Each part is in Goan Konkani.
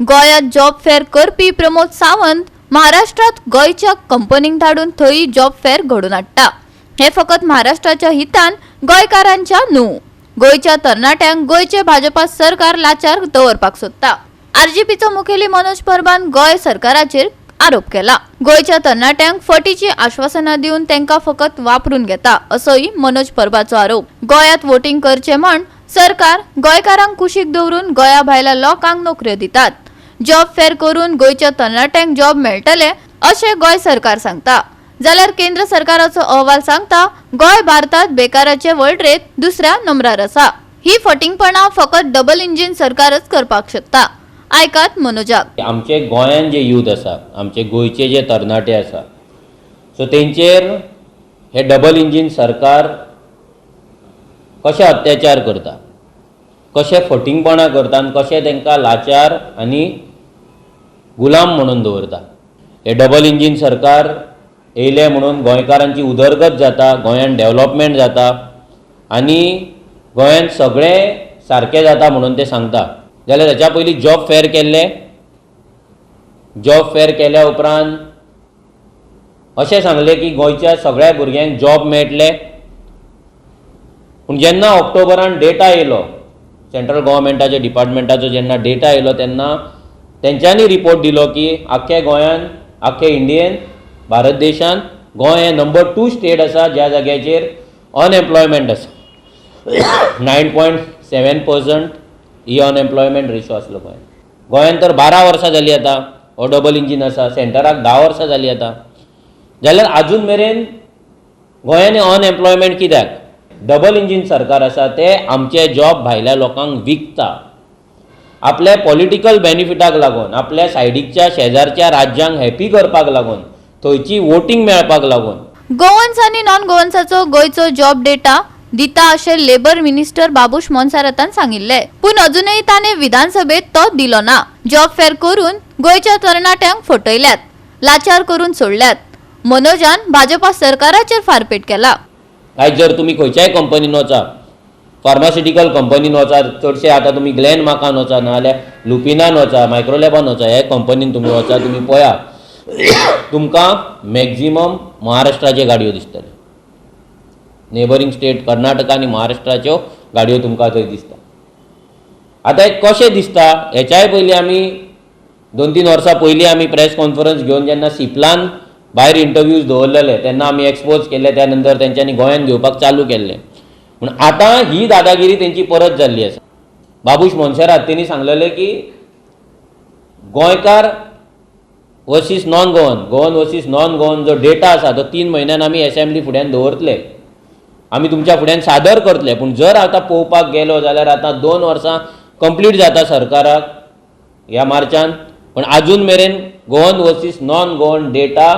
गोंयांत जॉब फेअर करपी प्रमोद सावंत महाराष्ट्रात गोंयच्या कंपनींक धाडून थंय जॉब फेअर घडोवन हाडटा. हे फकत महाराष्ट्राच्या हितान, गोंयकारांच्या न्हू. गोंयच्या तरणाट्यांक गोंयचे भाजपा सरकार लाचार दवरपाक सोदता. आरजीपीचो मुखेली मनोज परबान गोंय सरकाराचेर आरोप केला. गोंयच्या तरणाट्यांक फटीची आश्वासनां दिवन तांकां फकत वापरून घेता, असोय मनोज परबाचो आरोप. गोंयांत वोटिंग करचें म्हण सरकार गोंयकारांक कुशीक दवरून गोंया भायल्या लोकांक नोकऱ्यो दितात. जॉब फेअर करून गोंयच्या तरणाट्यांक जॉब मेळटले अशें गोंय सरकार सांगता, जाल्यार केंद्र सरकाराचो अहवाल सांगता, गोंय भारतात बेकाराचे वळेरेंत दुसऱ्या नंबरार आसा. ही फटिंगपणां फकत डबल इंजिन सरकारच करपाक शकता. आयकात मनोजाक. आमचे गोंयान जे यूथ आसा, आमचे गोंयचे जे तरणाटे आसा, सो तेंचेर हे डबल इंजीन सरकार कशे अत्याचार करता, कशे फटींगपणां करता आनी कशें तांकां लाचार आनी गुलाम म्हणून दवरता. हे डबल इंजीन सरकार येयलें म्हणून गोंयकारांची उदरगत जाता, गोंयान डेवलपमेंट जाता आनी गोंयान सगळें सारकें जाता म्हणून ते सांगता. जाल्यार हेच्या पयलीं जॉब फेअर केल्ले. जॉब फेअर केल्या उपरांत अशें सांगलें की गोंयच्या सगळ्या भुरग्यांक जॉब मेळटले. पूण जेन्ना ऑक्टोबरान डेटा येयलो, सेंट्रल गव्हर्मेंटाच्या डिपार्टमेंटाचो जेन्ना डेटा येयलो, तेन्ना तेंच्यांनी रिपोर्ट दिलो की आख्ख्या गोंयान, आख्खे इंडियेन, भारत देशान गोंय हें नंबर 2 स्टेट आसा ज्या जाग्याचेर अनएम्प्लॉयमेंट आसा. 9.7% ही अनएम्प्लॉयमेंट रेशो आसलो गोंयान. गोंयान तर 12 वर्सां जालीं आतां हो डबल इंजीन आसा, सेंटराक 10 वर्सां जालीं आतां, जाल्यार आजून मेरेन गोंयांनी अनएम्प्लॉयमेंट कित्याक? डबल इंजीन सरकार आसा ते आमचे जॉब भायल्या लोकांक विकता आपल्या पॉलिटिकल बेनिफिटाक लागून, आपल्या सायडीकच्या शेजारच्या राज्यांक हॅपी करपाक लागून, थंयची वोटींग मेळपाक लागून. गोवन्स आनी नॉन गोवन्साचो गोंयचो जॉब डेटा दिता अशें लेबर मिनिस्टर बाबूश मोन्सेरातान सांगिल्ले, पूण अजूनय ताणें विधानसभेत तो दिलो ना. जॉब फेअर करून गोंयच्या तरणाट्यांक फटयल्यात, लाचार करून सोडल्यात. मनोजान भाजपा सरकाराचेर फारपेट केला. आयज जर तुमी खंयच्याय कंपनीन वचा, फार्मास्युटिकल कंपनीन वचा, चडशे आतां तुमी ग्लॅन मार्कान वचा, नाजाल्यार लुपिनान वचा, मायक्रोलॅबान वचा, ह्या कंपनीन तुमी वचा, तुमी पळया, तुमकां मॅक्झिमम महाराष्ट्राचे गाडयो दिसतले. नेबरींग स्टेट कर्नाटका आनी महाराष्ट्राच्यो गाडयो तुमकां थंय दिसता. आतां हें कशें दिसता? हेच्याय पयलीं आमी 2-3 वर्सां पयलीं आमी प्रेस कॉन्फरन्स घेवन जेन्ना सिपलान भायर इंटरव्यूज दवरलेले, तेन्ना आमी एक्सपोज केल्ले. त्या नंतर तेंच्यांनी गोंयांत घेवपाक चालू केल्लें. पूण आतां ही दादागिरी तेंची परत जाल्ली आसा. बाबूश मोन्सेरात तेणी सांगलेलें की गोंयकार versus non Goan, Goan versus non Goan जो डेटा आसा तो 3 म्हयन्यान आमी एसेंब्ली फुड्यान दवरतले, आमी तुमच्या फुड्यान सादर करतले. पूण जर आतां पळोवपाक गेलो जाल्यार आतां 2 वर्सां कंप्लीट जाता सरकाराक ह्या मार्चान, पूण आजून मेरेन Goan versus non Goan data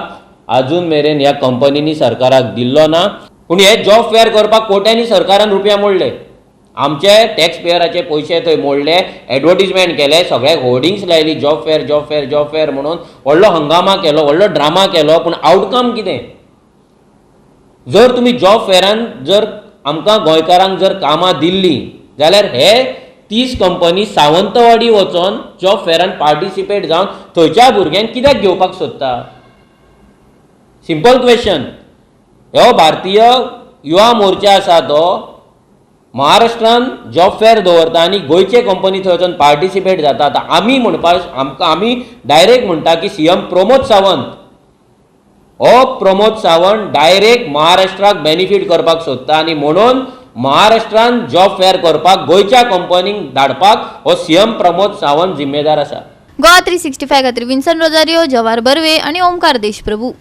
आजून मेरेन ह्या कंपनींनी सरकाराक दिल्लो ना. पूण हे जॉब फेअर करपाक कोट्यांनी सरकारान रुपया मोडले, आमचे टॅक्स पेयराचे पयशे थंय मोडले, एडवर्टीजमेंट केले, सगळ्याक होर्डिंग्स लायली, job fair, job fair, job fair म्हणून व्हडलो हंगामा केलो, व्हडलो ड्रामा केलो. पूण आवटकम कितें? जर तुमी जॉब फेअरान जर आमकां गोंयकारांक जर कामां दिल्लीं जाल्यार हे 30 कंपनी सावंतवाडी वचोन जॉब फेअरान पार्टिसिपेट जावन थंयच्या भुरग्यांक कित्याक घेवपाक सोदता? Simple question. हो भारतीय युवा मोर्चा आसा तो महाराष्ट्रान जॉब फेअर दवरता आनी गोंयचे कंपनी थंय वचोन पार्टिसिपेट जाता. आतां आमी म्हणपाक आमकां आमी डायरेक्ट म्हणटा की सीएम प्रमोद सावंत, हो प्रमोद सावंत डायरेक्ट महाराष्ट्राक बेनिफीट करपाक सोदता आनी म्हणून महाराष्ट्रान जॉब फेअर करपाक गोंयच्या कंपनीक धाडपाक हो सीएम प्रमोद सावंत जिम्मेदार आसा. गोवा 365 खातीर विन्सन रोजारियो, जवाहर बर्वे आणि ओमकार देशप्रभू.